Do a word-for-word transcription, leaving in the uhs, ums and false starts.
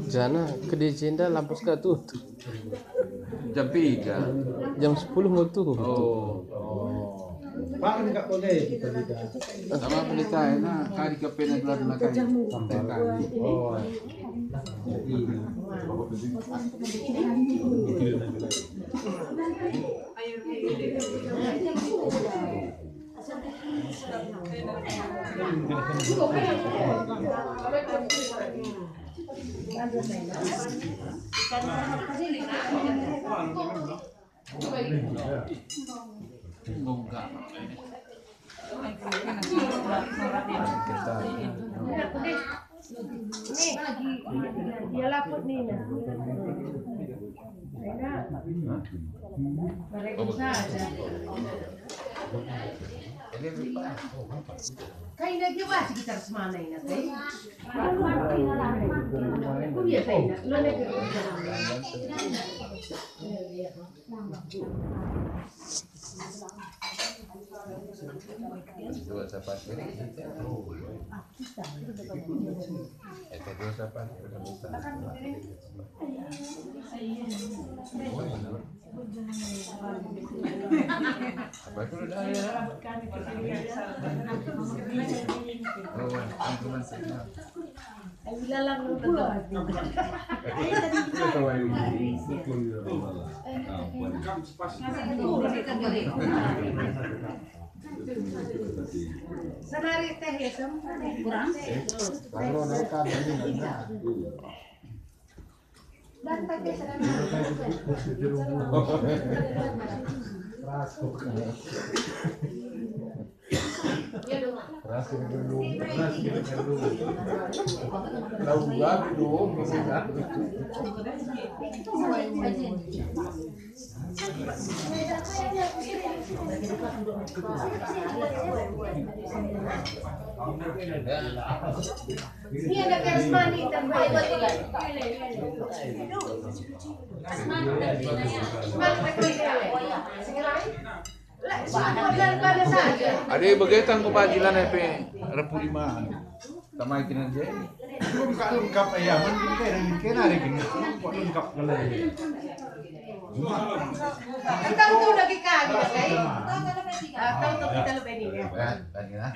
Jana ke D J enda lampus ka tutup. Jam piga. Jam sepuluh mau tutup. Oh. Oh. Pak, ini Kak Tole, kita juga. Sama pendeta, nah, kali ke pena gelar na kali. Pendeta. Oh. Jadi, Nih, dia laput nih, nah. Enak. Mereka saja. Kaina dia wajib kita harus mana ini, teh? Aku ya, kaina. Lo nih. Dua sapat. Itu dua sapat. Apa itu dah ya? Oh, ampun, ampun. Senari teh ya, Sem? Kurang? Rasuk dulu, rasuk dulu. Tahu gak dong. Ini ada Kasmani dan Bayu. Ade begetang ku bajilan epe repu lima. Tamai kena je. Belum kak lengkap ya, men kita yang kena ada kena. Kok lengkap kalau ini? Tahu tuh lagi kami, ya, Kai? Ah, tahu tuh kita lebih ini, ya. Ya, tadi lah.